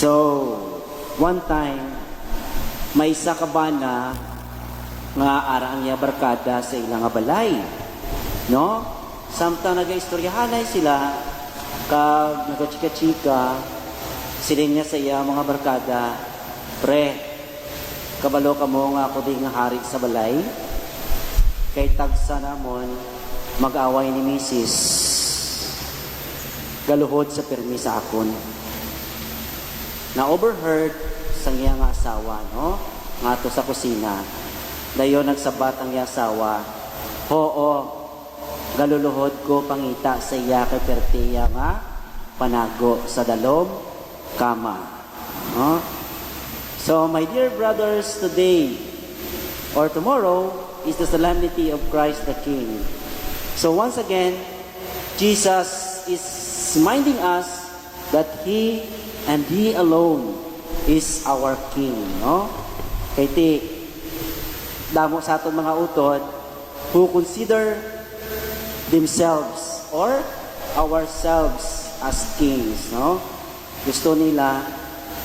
So, one time, may isa ka bana nga ara ang iya barkada sa ilang nga balay. No? Samtang nagaistoryahanay sila, kag nagachika-chika, siling niya sa iya mga barkada, "Pre, kabalo kamo nga ako di nga hari sa balay, kay tagsa namon mag-away ni misis, galuhod sa permi sa akon." Na overheard sa iya nga asawa, no? Ngadto sa kusina. Dayon nagsabat ang iya asawa, "Oo, galuluhod ko pangita sa iya kay pertiya nga panago sa dalom kama." No? So, my dear brothers, today or tomorrow is the solemnity of Christ the King. So once again, Jesus is reminding us that He and He alone is our King, no? Kay ti damo sa aton mga utod who consider themselves or ourselves as kings, no? Gusto nila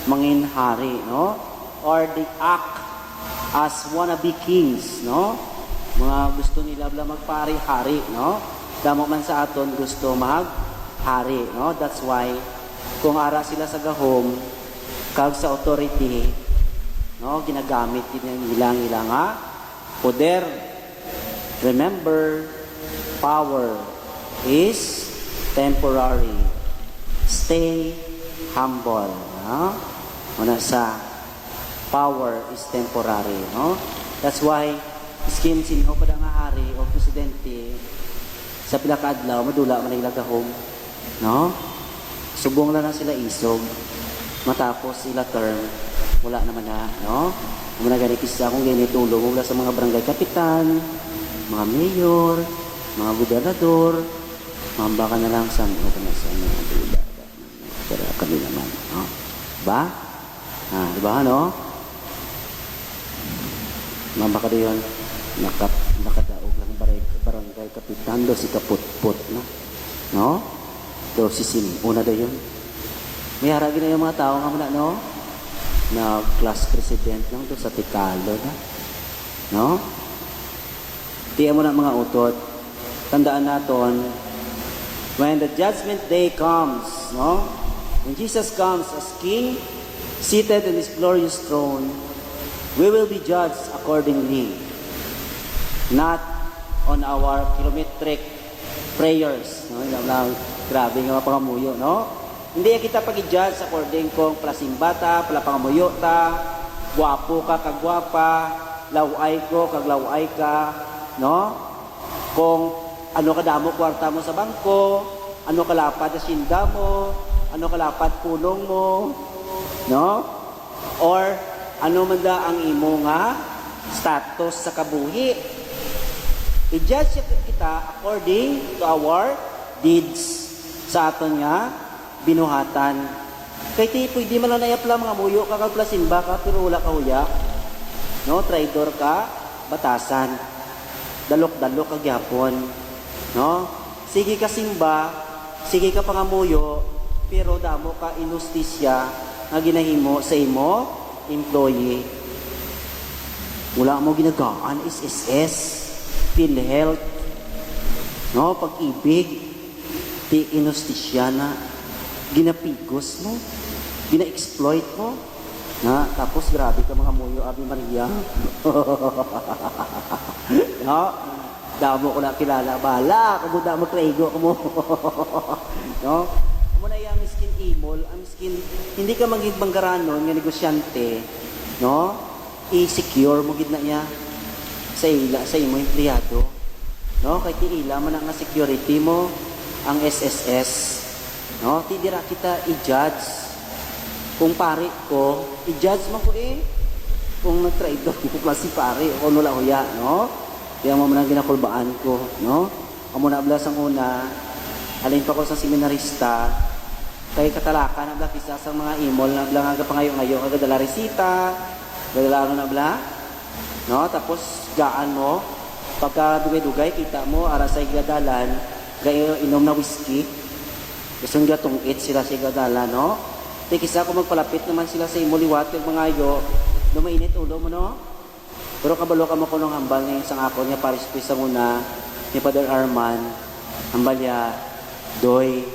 mangin hari, no? Or they act as wannabe kings, no? Mga gusto nila bala magpari-hari, no? Damo man sa aton gusto mag-hari, no? That's why kung ara sila sa gahom kag sa authority, no, ginagamit din nila ang ilang poder. Remember, power is temporary. Stay humble, no? Una sa power is temporary, no? That's why iskin sino pa nga hari o presidente, sa pila ka adlaw madula man ila gahom, no? Subong lang na sila isog, matapos sila term, wala naman na, no? Muna gani kisa kung gani tulong wala sa mga barangay kapitan, mga mayor, mga gobernador, mamba ka na lang sa ano na sa mga dula. Pero kami naman, no? Ba? Ah, di ba, no? Mamba ka diyon, nakadaog lang barangay kapitan do si kaputput na. No? Do si sin una da yun. May ara gina yung mga tao nga muna, no? Na class president lang do sa Tikalo na. No? Tiyan mo na, mga utod. Tandaan naton, when the judgment day comes, no? When Jesus comes as King, seated in His glorious throne, we will be judged accordingly. Not on our kilometric prayers. No? Yung lang, grabe nga pangamuyo, no? Hindi kita pag-judge according kung palasimba ta, palapangamuyo ta, guwapo ka kagwapa, laway ko kaglaway ka, no? Kung ano kadamo kwarta mo sa bangko, ano kalapad asyenda mo, ano kalapad pulong mo, no? Or ano man da ang imo nga status sa kabuhi. I-judge kita according to our deeds sa aton nga binuhatan. Kay ti pwede man lang na mga muyo ka kag plasimba ka pero wala ka huya. No, traidor ka, batasan. Dalok-dalok ka gyapon. No? Sige ka simba, sige ka pangamuyo, pero damo ka inustisya nga ginahimo sa imo employee. Wala mo ginagaan SSS, PhilHealth, no, Pag-IBIG, ti inustisya na ginapigos mo, gina-exploit mo. Na, tapos grabe ka mga muyo, Ave Maria. No? Damo ko na kilala, bala, kaguda mo traigo ko mo. No? Amo na yung miskin imol, ang miskin hindi ka maging banggaranon nga negosyante, no? I-secure mo gid na niya sa ila sa imo empleyado. No? Kay ti ila man ang nga security mo ang SSS. No? Ti dira kita i-judge. Kung pari ko, i-judge mo ko eh. Kung nagtraidor ko klase pari, o wala huya, no? Kaya mo man ang ginakulbaan ko, no? Amo na abla sang una, halin pa ko sa seminarista, kay katalaka na bla kisa sa mga imol na bla nga pangayo-ngayo kagadala resita, gadala ano na bla, no? Tapos gaan mo, pagka dugay-dugay kita mo ara sa igadalan, gayo inom na whiskey. Gusto nga tungit sila sa igadalan, no? Di kisa kung magpalapit naman sila sa imo liwat kag mangayo, no mainit ulo mo, no? Pero kabalo ka mo kunong hambal ngayon sa ako niya parish priest ang una ni Father Arman. Hambal ya, doy,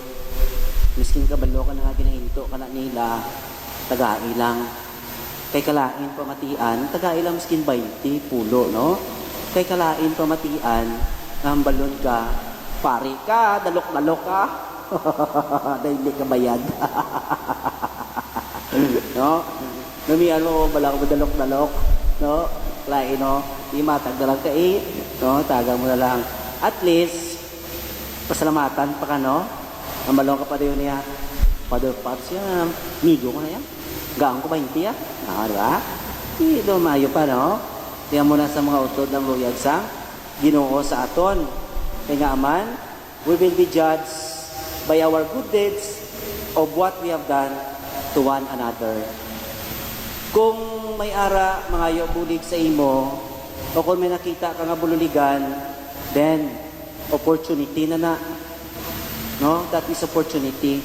miskin kabalo ka na nga ginahinto ka na nila, tagai lang. Kay kalain pamatian, tagai lang miskin 20, pulo, no? Kay kalain pamatian, nga hambalon ka, pari ka, dalok-dalok ka. Dahil hindi ka bayad, no? Namian mo bala ko dalok-dalok, no? Lain, no? Imatag na lang ka eh, no? Tagang mo na lang. At least pasalamatan pa ka, no? Ang balong ka pa rin niya. Father Pops yan, migo ko na yan. Gaang ko ba hindi ah? Ah, di ba? Di, do, maayo pa, no? Tiyan mo na sa mga utod ng luyag sa Ginoo sa aton. Kaya nga aman, we will be judged by our good deeds of what we have done to one another. Kung may ara mga bulig sa imo, o kung may nakita ka nga bululigan, then opportunity na na. No? That is opportunity.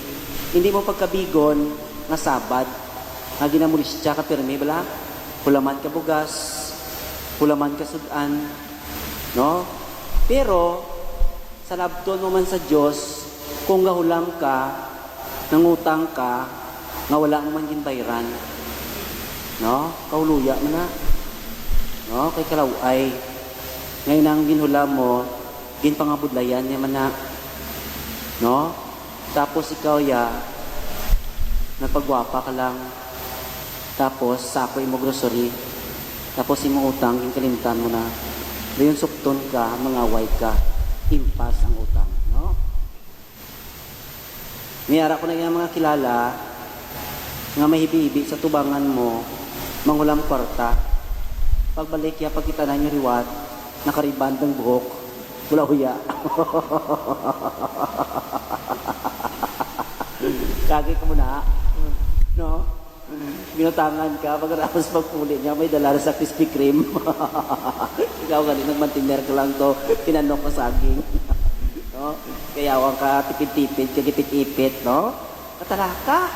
Hindi mo pagkabigon nga sabad, nga ginamulisya ka pirmi, bala? Hulaman ka bugas, hulaman ka sudan, no? Pero, sa labton mo man sa Diyos, kung gahulam ka, nangutang ka, nga wala mo man ginbayran, no? Kahuluya mo na. No? Kay kalaway. Ngayon ang ginhulam mo, ginpangabudlayan niya man na. No? Tapos ikaw ya, nagpagwapa ka lang. Tapos sako imo grocery. Tapos imo utang, ginkalimtan mo na. Dayon sukton ka, mangaway ka, impas ang utang. No? May ara ko na yung mga kilala nga mahibi-hibi sa tubangan mo, mangulam kwarta. Pagbalik ya, pagkita na nyo riwat, nakariband ang buhok, wala huya. Kagi ka muna. No? Ginutangan ka, pagkatapos pagpuli niya, may dala na sa Krispy Kreme. Ikaw galing, nagmantiner ka lang to, tinanong ko saging. No? Kaya awang ka, tipid-tipid, kagipit-ipit, no? Katalaka.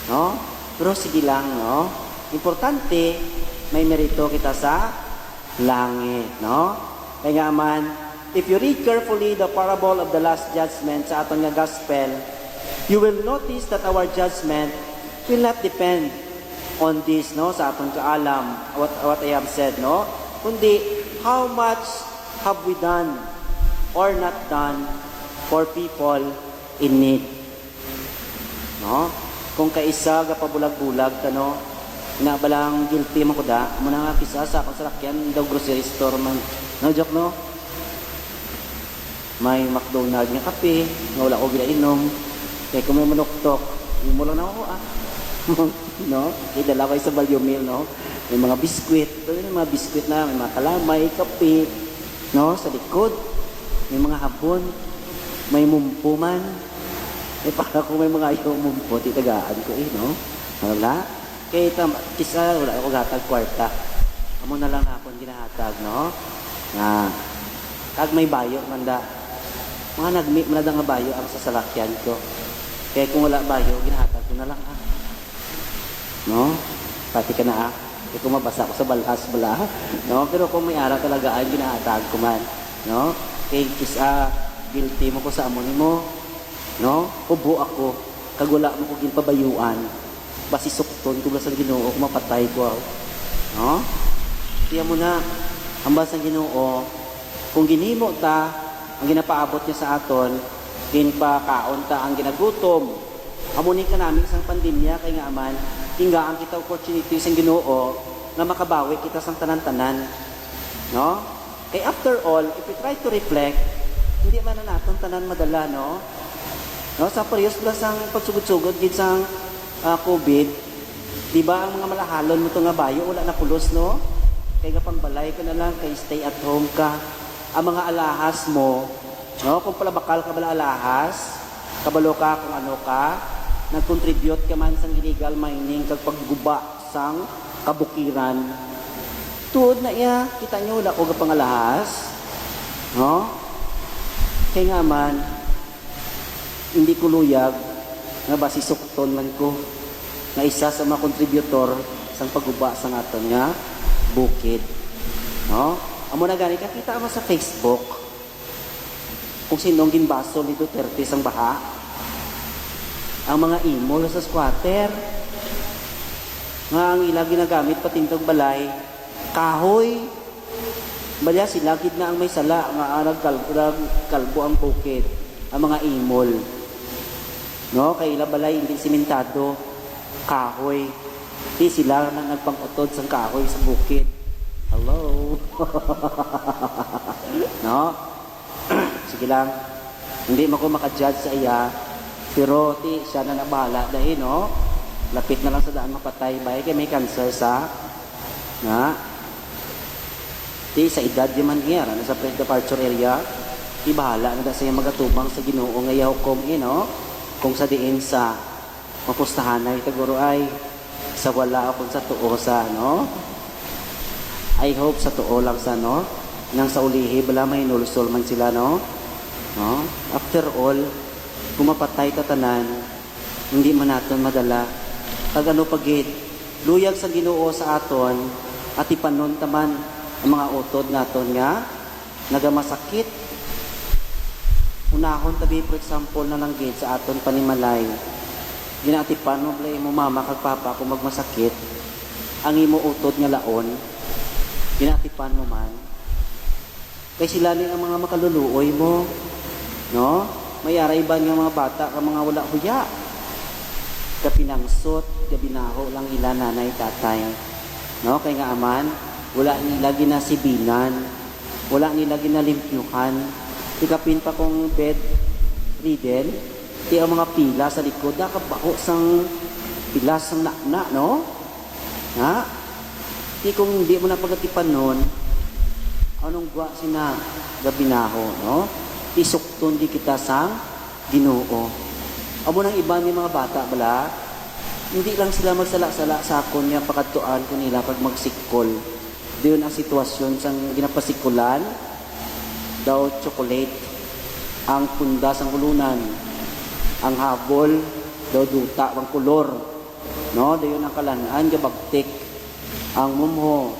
No? Pero sige lang, no? Importante, may merito kita sa langit, no? Kaya nga man, if you read carefully the parable of the Last Judgment sa aton nga gospel, you will notice that our judgment will not depend on this, no, sa aton kaalam, what I have said, no? Kundi, how much have we done or not done for people in need? No? Kung kaisa gapabulag-bulag ka, no? Inabalang guilty mo ko da, mo na nga kisa sa akong salakyan daw grocery store man. No joke, no? May McDonald nga kape, nga wala ko ginainom. Kaya kung may manuktok, mo lang na ako ah. No? Kaya dala sa value meal, no? May mga biskwit, may mga biskwit na, may mga kalamay, kape, no? Sa likod, may mga habon, may mumpuman. Eh, para kung may mga ayaw mumpo, titagaan ko eh, no? Wala. Kaya tam, kisa, wala ako gatag kwarta. Amo na lang akong ginahatag, no? Nga, kag may bayo, manda. Mga nagmi, manada nga bayo ang sasalakyan ko. Kaya kung wala bayo, ginahatag ko na lang, ah. No? Pati ka na, ah. Kaya kung mabasa ko sa balhas, bala. No? Pero kung may ara talaga, ay ginahatag ko man. No? Kaya kisa, guilty mo ko sa amo nimo. No? Ubo ako. Kagula mo ko ginpabayuan. Basi sukton ko sa Ginoo kung mapatay ko. No? Tiya mo na, ang sa Ginoo, kung ginhimo ta, ang ginapaabot niya sa aton, ginpakaon ta ang ginagutom. Amo ni ka namin isang pandemya kay nga aman, hinggaan kita opportunity sa Ginoo nga makabawi kita sang tanan-tanan. No? Kay after all, if we try to reflect, hindi man na naton tanan madala, no? No, sa parehas ba sang pagsugod-sugod gid sang COVID, di ba ang mga malahalon mo to nga bayo wala na pulos, no? Kay gapangbalay ka na lang, kay stay at home ka. Ang mga alahas mo, no, kung palabakal ka bala alahas, kabalo ka kung ano ka, nag-contribute ka man sang illegal mining kag pagguba sang kabukiran. Tuod na iya, kita nyo wala ko gapangalahas. No? Kay nga man, hindi ko luyag Nga basi sukton man ko nga isa sa mga kontributor sang pagguba sa aton nga bukid. No? Amo na gani kakita mo sa Facebook kung sinong ginbasol ni Duterte sang baha. Ang mga imol sa squatter nga ang ila ginagamit patintog balay, kahoy. Balya sila gid na ang may sala nga nagkalbo ang bukid, ang mga imol, no? Kay ila balay hindi simentado, kahoy. Di sila na nagpang-utod sang kahoy sa bukid. Hello, no? Sige lang, hindi mo ko maka-judge sa iya, pero ti siya na nabahala dahil, no, lapit na lang sa daan mapatay bay kay may cancer sa nga ti sa edad di man iya na sa pre-departure area. Ti bahala na da siya magatubang sa Ginoo nga yahukom eh, no, kung sa diin sa mapustahanay taguro ay sa wala akong sa tuo sa, no. I hope sa tuo lang sa, no, nang sa ulihi bala may nulsol man sila, no, no? After all, kung mapatay tatanan, hindi man naton madala. Kag ano pagid, luyag sa Ginoo sa aton at ipanon taman ang mga utod naton nga nagamasakit. Unahon tabi, for example na lang gid sa aton panimalay, ginatipan mo bala imo mama kag papa kung magmasakit ang imo utod nga laon, ginatipan mo man kay sila ni ang mga makaluluoy mo, no? May aray ba nga mga bata ka mga wala huya, kapinangsot, gabinaho lang ila nanay tatay, no? Kay nga aman wala nila ginasibinan, wala nila ginalimpyuhan. Ikapin pa kung bed ridden, ti ang mga pila sa likod nakabaho sang pila sang nakna, no? Ha, ti kung hindi mo na pagatipan nun, anong gwa sina gabinaho, no? Ti sukton di kita sang Ginoo. Amo nang iba ni mga bata bala, hindi lang sila magsala-sala sa akon nga pakadtuan ko nila pag magsikol. Diyon ang sitwasyon sang ginapasikulan daw, chocolate ang punda sang ulunan, ang habol daw duta ang kolor, no? Dayon ang kalanaan gabagtik ang mumho,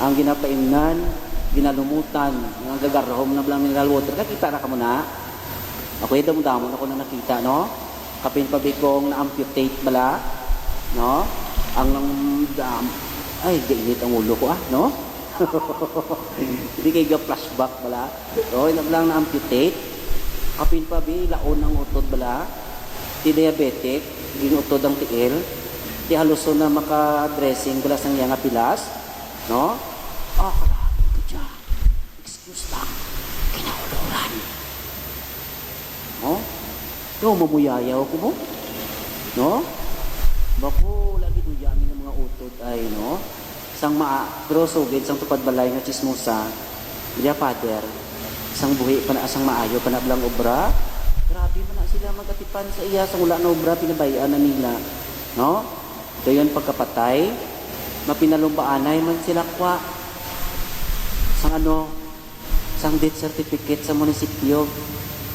ang ginapaimnan ginalumutan, ang gagarhom na blang mineral water. Kakita na ka mo na ako damo damo na ko na nakita, no? Kapin pa kong na-amputate bala, no? Ang dam ay gainit ang ulo ko ah, no? Hindi kay ga flashback bala, no? Ilang lang na-amputate, kapin pa bi laon ang utod bala, ti diabetic, ginuutod ang tiil, ti haluson na maka-dressing bala sang iya nga pilas, no? Ah, kalapit ko siya. Excuse lang, kinauluran, no? No, mamuyayaw ko mo, no? Bako lagi duya amin ng mga utod ay, no? Sang maa, pero sugid sang tupad balay nga chismosa, Ilya father, sang buhi pa na sang maayo pa na blang obra. Grabe man na sila magatipan sa iya sang wala na obra, pinabayaan na nila, no? Dayon pagkapatay, mapinalumbaanay man sila kwa sang ano, sang death certificate sa munisipyo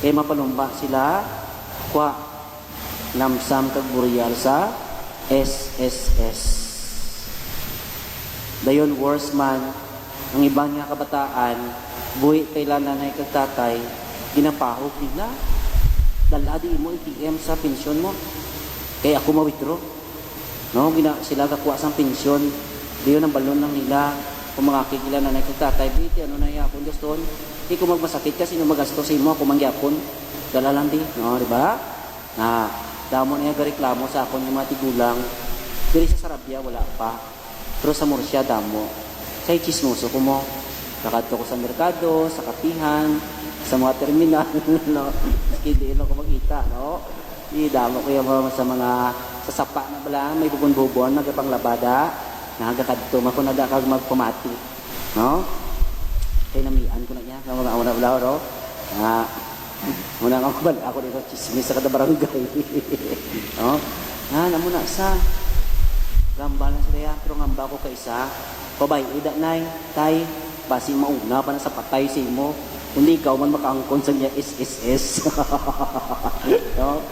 kay mapalumba sila kwa lamsam kag burial sa SSS. Dayon worse man, ang iba nga kabataan, buhi kay nanay kag tatay, ginapahog nila. Dala di mo ATM sa pensyon mo. Kaya ako ma-withdraw. No, gina sila gakuha sang pensyon. Dayon ang balon lang nila. Kung mga kikila nanay kag tatay, biti ano na yapon gaston. Di ko magmasakit kasi sino magasto sa imo ako mangyapon. Dala lang di, no, di ba? Na damo niya gareklamo sa akon yung mga tigulang. Diri sa Sarabia wala pa. Pero sa Murcia damo. Sa chismoso ko mo. Kakadto ko sa merkado, sa kapihan, sa mga terminal, no? Maski di lang ko makita, no? Di damo ko yung mga, sa mga sa sapa na bala, may bubon-bubon, nagapanglabada, nagakadto, mako na kag magpamati, no? Kay namian ko na niya, nga mga una bala, no? Nga, muna nga mabal ako dito, chismis sa kada barangay, no? Nga, namuna sa, gamba na sila ya, pero ngamba ko kaysa, pabay, ida nay, tay, basi mauna pa na sa patay sa imo, kundi ikaw man makaangkon sa niya SSS. No?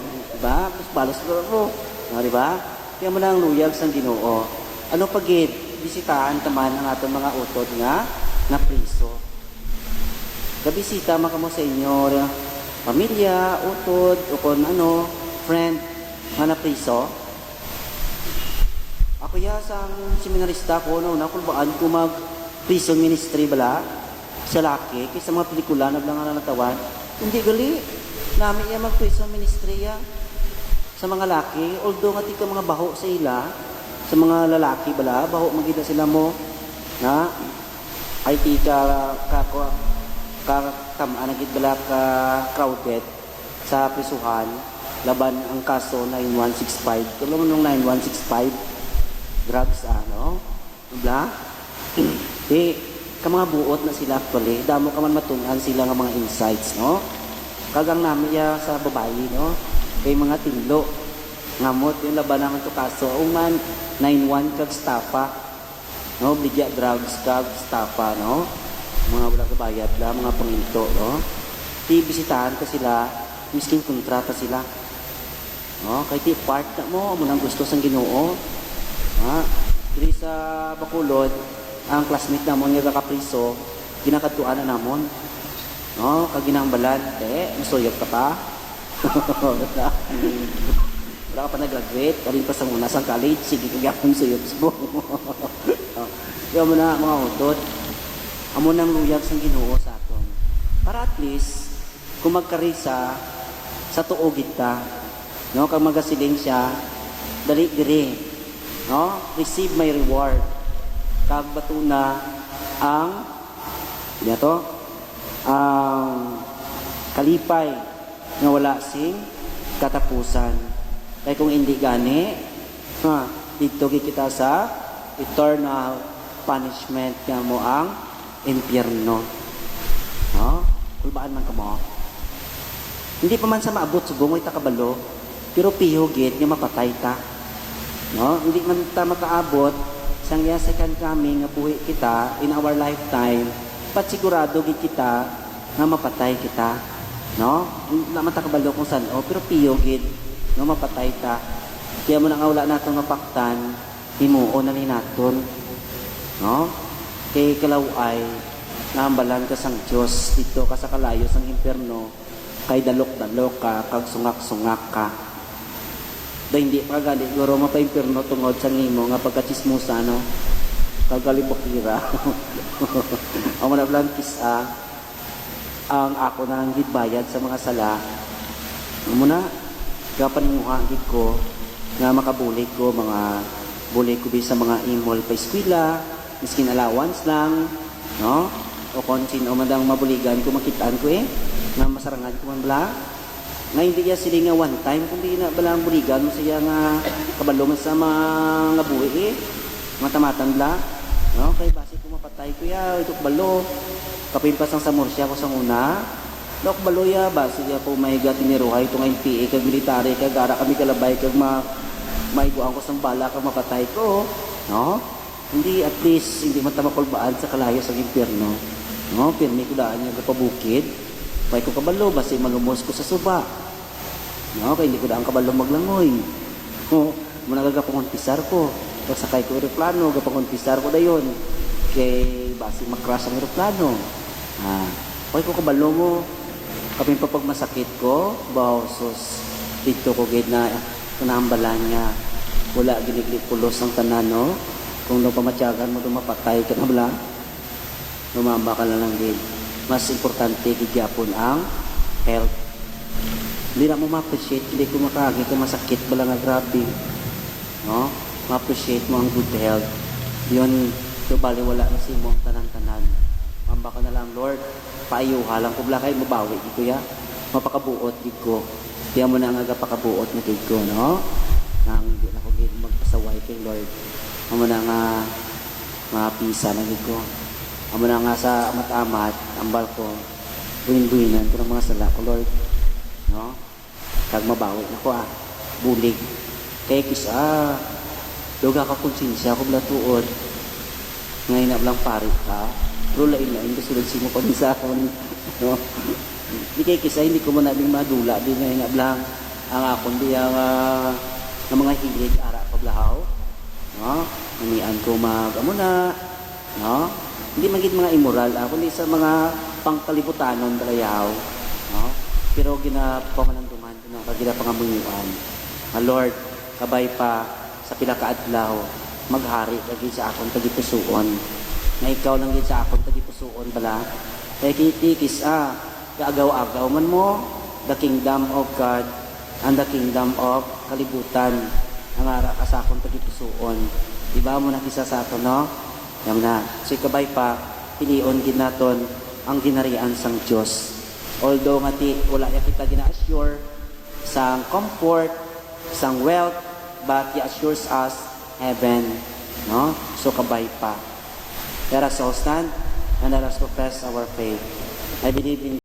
Ba, balos ko. No, di ba? Kaya mo na ang luyag sang Ginoo. Ano pagid bisitahan taman ang aton mga utod nga na priso. Gabisita man kamo sa inyo pamilya, utod, o kung ano, friend nga na priso. Ako ya sang seminarista ko no, nakulbaan ko mag prison ministry bala sa laki kaysa mga pelikula na lang nga natawan. Hindi gali. Nami iya mag prison ministry ya sa mga laki, although nga ti ka mga baho sa ila, sa mga lalaki bala, baho magita sila mo na ay ti ka ka ka, ka tamaan na gid bala ka crowded sa prisuhan laban ang kaso 9165. Tulo mo nung 9165 drugs, ano bla di ka mga buot na sila. Actually, damo ka man matun-an sila nga mga insights, no? Kagang nami ya sa babayi, no, kay mga tinlo ngamot yung laban naman to kaso uman 91 kag staffa, no, bigya drugs kag staffa, no, mga wala kabayad la mga panginto, no. Ti bisitahan ka sila miskin kontrata sila, no, kay ti part na mo amo nang gusto sang Ginoo. Ha, diri sa Bacolod ang classmate namon nga kakapriso, ginakadtuan na namon, no, kag ginambalan, te, musuyop ka pa, wala ka pa nag-graduate, alin pa sa muna sa college, sige kagapon suyop mo. Yo mo na mga utod. Amo nang luyag sang Ginoo sa aton. Para at least kung magkarisa sa tuo kita, no, kag magasiling siya, dali diri, no, receive my reward. Kag batuna ang to ang kalipay nga wala sing katapusan. Kay kung hindi gani, ha, dito kita sa eternal punishment nga mo ang impyerno. No? Kulbaan man kamo. Hindi pa man sa maabot subong way takabalo, pero piho gid nga mapatay ta. No? Hindi man ta makaabot sang iya second coming nga buhi kita in our lifetime, pat sigurado gid kita nga mapatay kita. No? Wala man ta kabalo kung saan o, pero piyo gid nga mapatay ta. Kaya mo na nga wala natong mapaktan, himuon na ni naton. No? Kay kalaway, naambalan ka sang Diyos dito ka sa kalayo sang impyerno, kay dalok-dalok ka, kag sungak-sungak ka. Da hindi pa gali guro mapa-impyerno tungod sa ngimo nga pagkachismosa, no? Kagalibokira. Ang mga lang kisa, ang ako na lang gid bayad sa mga sala. Amo na, kapaninguha gid ko nga makabulig ko, mga bulig ko bi sa mga imol pa eskwela, miskin allowance lang, no? O kung sino man ang mabuligan ko, makitaan ko eh, nga masarangan ko man bala. Nga hindi ya sila nga one time, kundi na bala ang buligan mo siya nga kabalo man sa mga buhi eh, matamatan bala. No? Kay base ko mapatay ko ya, ito balo. Kapin pa sang sa Murcia ko sa una, Dok baloya base ya ko may gatineruhay ito nga NPA kag military kag ara kami kalabay kag ma maiguan ko sang bala kag mapatay ko, no? Hindi, at least hindi man ta makulbaan sa kalayo sa impyerno, no? Pirmi ko daan nga pabukid pay ko kabalo base malumos ko sa suba, no? Kay hindi ko daan kabalo maglangoy, no? Muna gagapangonpisar ko pagsakay ko eroplano, gapangonpisar ko dayon kay base makrash ang eroplano. Ah, okay ko kabalo mo. Kapin pa pag masakit ko, baw sus, dito ko gid na naambalan niya. Wala ginigli pulos ang tanan, no? Kung napamatyagan mo, dumapatay ka na bala. Lumamba ka na lang gid. Mas importante gid gyapon ang health. Hindi na mo ma-appreciate, hindi ko makaagi ka masakit bala nga grabe. No? Ma-appreciate mo ang good health. Yun, so bali wala na si mo ang tanan-tanan. Mamba ka na lang, Lord, paayuha lang ko bala kay mabawi gid ko ya. Mapakabuot gid ko. Kaya mo na ang agapakabuot na gid ko, no? Nang hindi na ko gid magpasaway kay Lord. Amo na nga mapisa na gid ko. Amo na nga sa amat-amat, ambal ko, buhin-buhinan ko ng mga sala ko, Lord. No? Kag mabawi na ko ah, bulig. Kay kisa, duga ka konsensya ko blatuod. Ngayon na lang pari ka, pero lain-lain ka sulod simo konsahon. No? Di kay kisa, hindi ko man nabing madula, di ngayon na lang. Ang akon biya nga mga hilig ara pablahaw, no? Namian ko mag amo na, no? Hindi man gid mga immoral, kundi sa mga pangkalibutanon balayaw, no? Pero ginapamalandungan ko na kag ginapangamuyuan. Ah, Lord, kabay pa sa pila ka adlaw maghari ka gid sa akon tagipusuon. Nga ikaw lang gid sa akon tagipusuon bala. Kay kitikis gaagaw-agaw man mo the kingdom of God and the kingdom of kalibutan ang ara ka sa akon tagipusuon. Di ba mo nakisa sa aton, no? Yam na. So kabay pa pilion gid naton ang ginarian sang Dios. Although nga ti wala ya kita gina-assure sang comfort, sang wealth, but He assures us heaven, no? So kabay pa. Let us all stand and let us profess our faith. I believe in